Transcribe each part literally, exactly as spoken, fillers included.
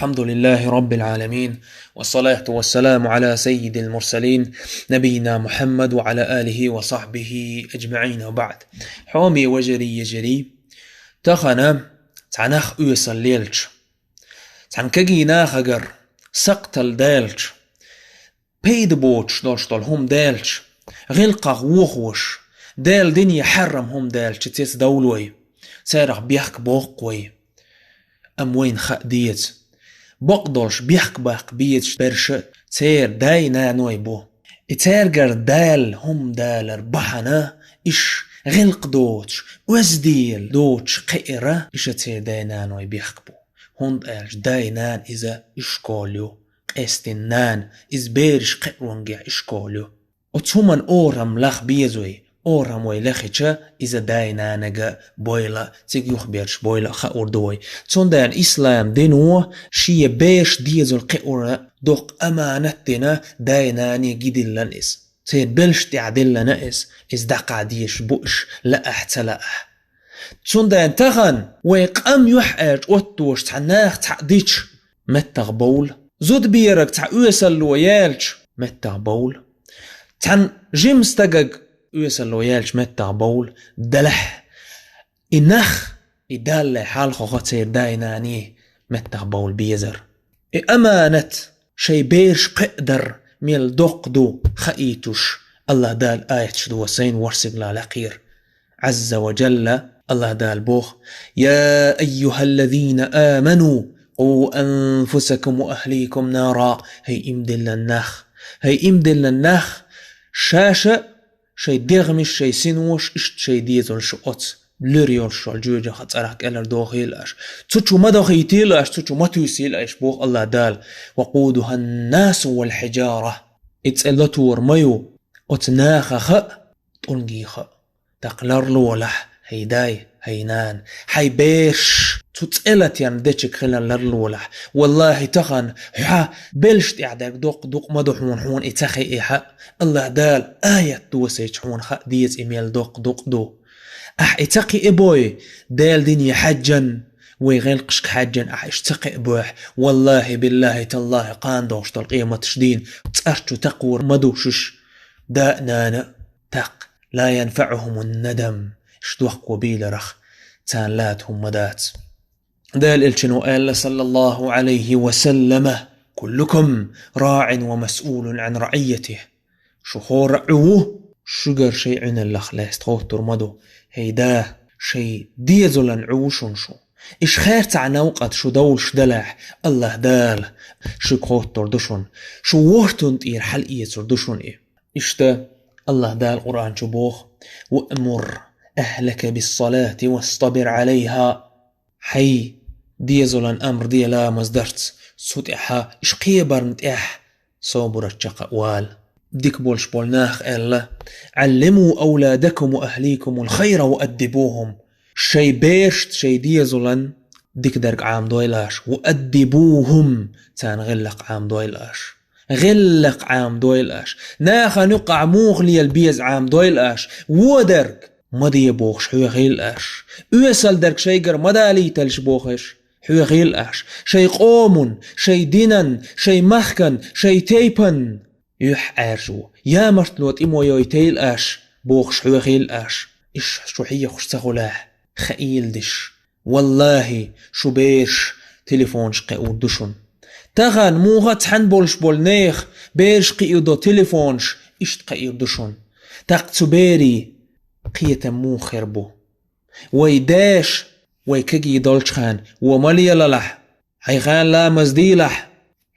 الحمد لله رب العالمين، والصلاة والسلام على سيد المرسلين، نبينا محمد وعلى آله وصحبه أجمعين، وبعد. Хьоме вежарий, йижарий, тахана цхьа нах оьсал лелча, цхьана кегий нахагара сакхтал даьлча, пайда боцуш долуш долу хӀума даьлча, гӀиллакхах вохош, Дала дине хьарам хӀума даьлча, цецдовлу вай, царах бехк боккху вай. Амма вайна хаа деза, бакъдолуш бехк баккха безаш берш церан дай-наной бу. И цаьргара Дала хӀума далар бахьана, иш гӀиллакх доцуш, оьзда доцуш кхиара, иша церан дай-наной бехк бу. ХӀунда аьлча дай-нана иза ишкол ю, къаьстина нана иза бераш кхиаронгехь ишкол ю. Оцу хӀуманна орам лаха беза вай, орам вай лехича, иза дай-нанага бойла, цига юхаберш бойла а хуур ду вай. Цундела ислам дино шен бераш дезал кхиара доккха аманат дина, дай-нане гидиллина иза. Церан белш тӀехь диллина иза, иза дӀакхаьдеш бу уьш, лаахь а, ца лаахь а. Цундела тахана вай къам юьхьӀаьржа оттош цхьа наха цхьаъ дича, меттах бовла. Зудабераг цхьа оьсалло яьлча, меттах бовла. Цхьана жима стагаг оьсалло яьлча, меттах бовла. Делахь и нах, и Далла хьалхо хьо церан дай-нане меттах бовла безар. И аманат шайн бераш кхиадар мел доккха ду хаийтуш, АллахӀ Дала аяташ ду вай сайна ворхӀ сигала лакхера. Ӏазза ва Джалла АллахӀ Дала боху: «يا أيها الذين آمنوا قوا أنفسكم وأهليكم نارا». ХӀай иман диллина нах! ХӀай иман диллина нах! Ша-ша шайн дегӀмаш, шайн синош, иштта шайн дезалш оцу луьра йолуш йолу жоьжахатин цӀарах кӀелхьардохийла аша. Цу чу ма дохийтийла аша, цу чу ма туьйсийла аша, боху АллахӀ Дала. «وقودها الناس والحجارة». И цӀе латор ма ю оцу нахах а, тӀулгех а. ТӀаккха ларлолахь, хӀай дай, хӀай нана, хьайн бераш цу цӀе латарна дечиг хилар ларлолахь. ВаллахӀи, тахана хьан белш тӀехь дерг доккха дукъ ма ду хьуна, хьуна и ца хиъна хьа. АллахӀ Дала аят досийча хьуна хаа деза и мел доккха дукъ ду. Ахь и ца кхиабой, Делан дине хьаьжжан, вай гӀиллакхашка хьаьжжан ахь иштта ца кхиабойхь, валлахӀи, биллахӀи, таллахӀи, кхана догӀуш долу къематаш дийна цӀарчу такхор ма ду шуьш, да а, нана а. ТӀаккха «لا ينفعهم الندم», иш дохко бийларах царна лата хӀума ма дац. Делан Элчано аьлла, саллаллаху Ӏалайхи ва саллама: «كلكم راع ومسؤول عن رعيته». Шу хӀора Ӏу ву, шуьгара шайн Ӏуьналлах лаьцна хоттур ма ду. ХӀей да, шайн дезалан Ӏу ву шуна шу. Иш херцахь новкъа шу довлуш делахь, АллахӀ Дала шуьга хоттур ду шуна. Шу вортун тӀера хьалаэцур ду шуна и. Иштта АллахӀ Дала Къуръан чу боху: «وأمر أهلك بالصلاة واصطبر عليها». Хьайн дезалан амр де ламаз дарца, цу тӀехь, иш кхебарна тӀехь собарца чекхвала. Дика болуш болу наха аьлла: «علموا أولادكم وأهليكم الخير وأدبوهم». Шайн берашна, шайн дезалан дика дерг Ӏамадойла аша. «وأدبوهم», царна гӀиллакх Ӏамадойла аша. ГӀиллакх Ӏамадойла аша. Нахана юккъахь муха лела беза Ӏамадойла аша. Вон дерг ма де бохуш хьоьхийла аша. Оьсал дерг шайгара ма далийталаш бохуш хьоьхийла аша. Шайн къоман, шайн динан, шайн махкан, шайн тайпан юьхьӀаьржо, ямартло тӀе ма йойтийла аша бохуш хьоьхийла аша. Иш шу хьехош ца хуьлахь, хаийла диш. ВаллахӀи, шу бераш телефонаш кхиор ду шуна. Тахана муха цхьаьна болуш болу нехан бераш кхиор ду телефонаш, иштта кхиор ду шуна. ТӀаккха цу берийн кхетам муха хир бу? Вай деш, вай кегий долчу хенахь, вон ма лелалахь, хьайн хенахь ламаз дийлахь,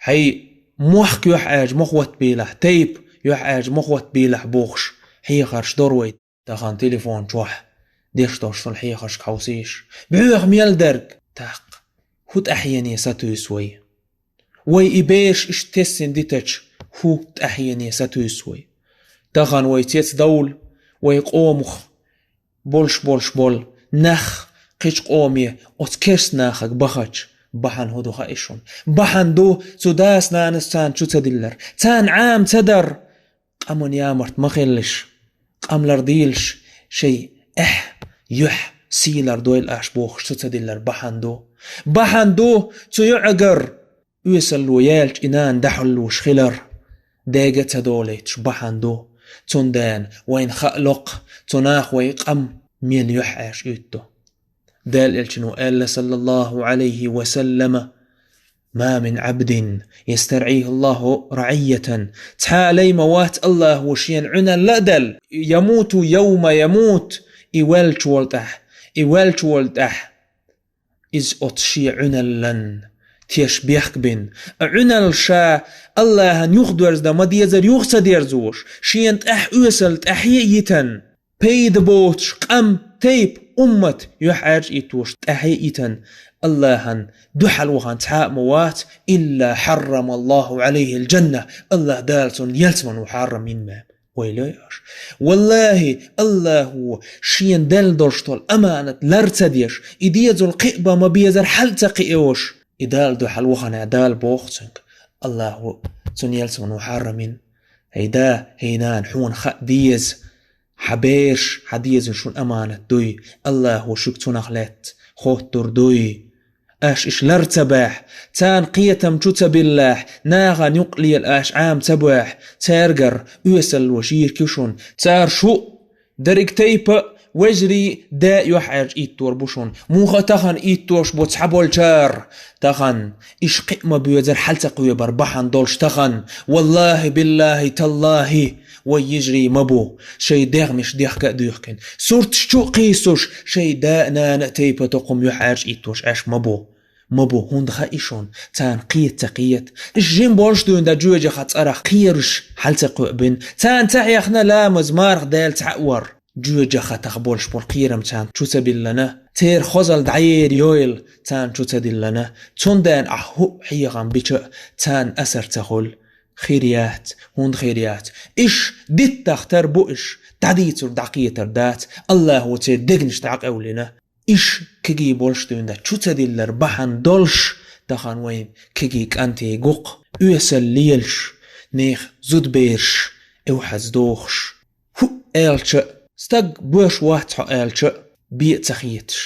хьайн мохк юьхьӀаьржа ма хӀоттабийлахь, тайпа юьхьӀаьржа ма хӀоттабийлахь бохуш, хьехарш дора вай. Тахана телефон чохь деш долуш долу хьехаршка хьовсийша. Боьха мел дерг, тӀаккха хӀун тӀаьхьене сатуьйсу вай? Вай и бераш иштта тесна дитича, хӀун тӀаьхьене сатуьйсу вай? Тахана вай цецдовла, вай къомах болуш болуш болу нах кхечу къоме оцу керста нахага бахча, бахьана хӀун ду хаьий шуна? Бахьана ду цу дас-нанас царна чу ца диллар, царна Ӏама ца дар. Къаман ямарт ма хилалаш, къам лардийлаш, шайн эхь, юьхь сий лардойла аша бохуш цу ца диллар бахьана ду. Бахьана ду цу йоӀагара оьсалло яьлча и нана дӀахьуллуш хилар дега а ца долуьйтуш бахьана ду. Цундела вайна хаалакх, цу наха вай къам мел юьхьӀаьржа уьтту. Делан Элчано аьлла, саллаллаху Ӏалайхи ва саллама: «Ма мин Ӏабдин ястарӀихӀи Аллаху рагӀийятан». Цхьа а лай ма вац Аллахо шена Ӏуьналла а делла, ямуту явма ямут, и ваьллачул тӀаьхьа, и ваьллачул тӀаьхьа иза оцу шен Ӏуьналлан теш бехк бина. Ӏуьналла ша Аллахьан юхадоьрзуш дан ма дезара юха ца дерзош, шена тӀехь оьсал тӀаьхье а йитан, пайда боцуш къам, тайпа, уммат юьхьӀаьржа а йиттош тӀаьхье а йитан, Аллахьан дуьхьал вахана цхьа а ма вац, илла хьаррама Аллаху Ӏалайхил джанна, Аллахь Дала цунна ялсамано хьарам йина ма. Вай лой аша. Валлахи, Аллахо шена делла долуш долу аманат лар ца деш, и дезал кхиа бан ма безара хьал ца кхиош, и Дала дуьхьал вахана Дала боху цуьнга. Аллахо цунна ялсамано хьарам йина. ХӀей да, хӀей нана, хьуна хаа деза, хьан бераш, хьан дезал шуна аманат дуй, Аллахо шуьга цунах лаьцна хоттур дуй. Аша иша лар ца бахь, царна кхетам чу ца биллахь, нахана юкъа лела аша Ӏама ца бохь, цаьргара оьсалло шийрак ю шуна, цара шу а, дерриг тайпа а, вежарий а, да а юьхьӀаьржа иттор бу шуна. Муха тахана иттош бу цхьаболчара? Тахана иша кхиа ма боьзара хьал ца кхоьбар бахьана долуш тахана. Валлахи, биллахи, таллахи, вай йижарий ма бу, шайн дегӀмаш дехка а дуьхкина, сурташ чу а кхийсуш, шайн да а, нана а, тайпа а токхум юьхьӀаьржа иттош аша ма бу. Ма бу, хӀунда хаьа шуна, царна кхета ца кхета. Иша жима болуш дуьйна дан жоьжахати цӀарах кхераш хьал ца кхоьбина. Царна ца хьехна ламаз, марха, Дела цхьаъ вар. Жоьжахатах болуш болу кхерам царна чу ца биллана, церан хазалла дӀаер йойла царна чу ца диллана, цундела ахь хӀуъа хьехам бича а царна асар ца хуьлу. Хир яц, хӀунда хир яц? Иша диттах тар бу иша, дӀадийцург дӀакхетар дац, Аллахо церан дегнаш дӀакъевлина. Иша кегий болуш дуьйна дан чу ца диллар бахьана долуш, тахана вайн кегий кӀантий гу-кх, оьсал лелаш, нехан зудабераш эвхьаза дохуш. ХӀуъа аьлча а, стаг боьш вац хьо аьлча а, бен а ца хеташ,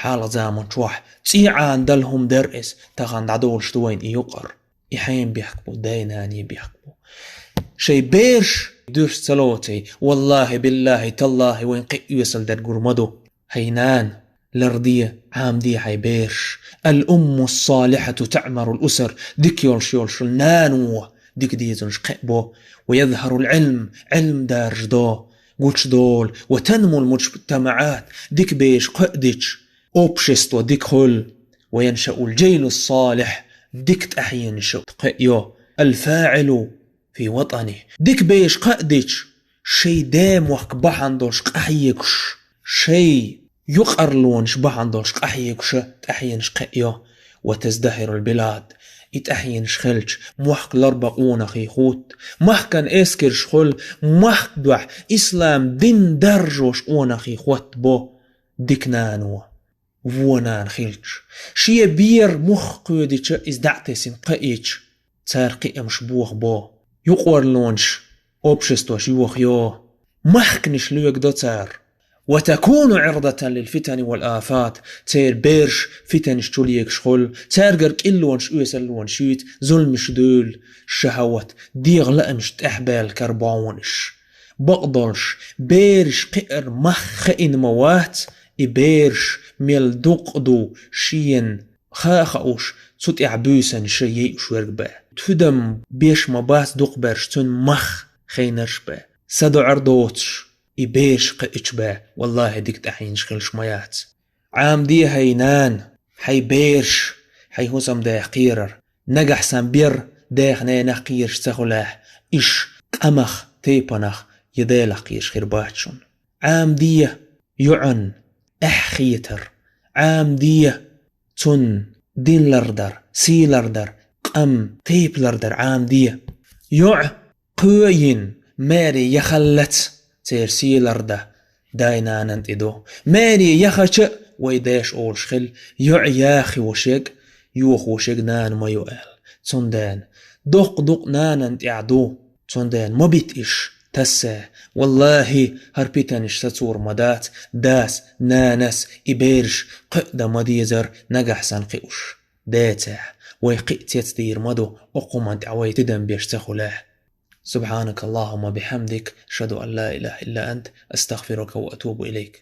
хьалха заман чохь цӀий Ӏана дала хӀума дара иза, тахана дӀадолуш ду вайн и юкъара. И хьенан бехк бу, дай-наний бехк бу. Шайн бераш дуьрста ца лоций, валлахи, биллахи, таллахи, вайн кхин а оьсал дерг гур ма ду. ХӀей нана, ларде, Ӏамаде хьайн бераш. Ал-умму ссалихьату таӀмурул усар, дика йолуш йолуш нана вон дика дезалш кхиабо. Ва язхьарул Ӏилм, Ӏилм даржадо, гучудолу. Ва танмул муджтамаӀат, дика бераш кхоъ дича, общество дика хуьлу. Ва яншаул джайлу ссалихь, дика тӀаьхьенаш кхиайо. Ал-фаӀилу фи ватӀани, дика бераш кхоъ дича, шайн даймохк бахьана долуш къахьегаш, шайн юкъарлонаш бахьана долуш къахьегаш тӀаьхьенаш кхиайо. Ва таздахьирул билад, и тӀаьхьенаш хилча, мохк ларбан къонахий хӀутту, махкан эскарш хуьлу, махка дуьхьа ислам дин даржош къонахий хӀоттабо дика нано. Вон нана хилча, шен бер мух кхоьдича, иза дӀа а тесина кхиийча, цара кхиамаш бохабо, юкъарлонаш, обществош йохайо, махканаш лоьгадо цара. Ва такуну Ӏурдатан лил фитани вал афат, церан бераш фитанаш чу легаш хуьлу, цаьргара кӀиллонаш, оьсаллонаш юьйцу, зуламаш дуьйлу, шахьават, дегӀан лаамаш тӀехбаьлла карабовлу уьш. Бакъдолуш, бераш кхиар мах хиъна ма вац, и бераш мел дукъ ду шена ха а хууш, цу тӀехь буьйсанаш йиъуш верг бен. Тидам беш ма бац дукхахберш цуьнан мах хиънарш бен. Са доӀар доцуш, и бераш кхиъча бен, валлахи, дика тӀаьхьенаш хилуш ма яц. Ӏамаде, хӀей нана, хьайн бераш, хьайн хӀусамдаьх кхерар. Нагахь санна бер дех-ненах кхераш ца хуьлахь, иша къамах, тайпанах я Делах кхераш хир бац шуна. Ӏамаде йоӀан аьхьа хетар, Ӏамаде цунна дин лардар, сий лардар, къам, тайпа лардар Ӏамаде. ЙоӀ кхоъ йина, маре яхаллац церан сий лардан дай-нанан тӀе ду. Маре яхча а, вай дайша олуш хилла, йоӀ яхйо шег, йохо шег нана ма ю аьлла. Цундела доккха дукъ нанан тӀехь ду, цундела ма бита иша тасса. Валлахи, хӀара питанаш сацор ма дац, дас, нанас и бераш кхоъ дан ма дезара нагахь санна кхиуш децахь. Вай кхиъ цецдийр ма ду, окхуман тӀа вай тидам беш ца хулехь. سبحانك اللهم وبحمدك، أشهد أن لا إله إلا أنت، أستغفرك وأتوب إليك.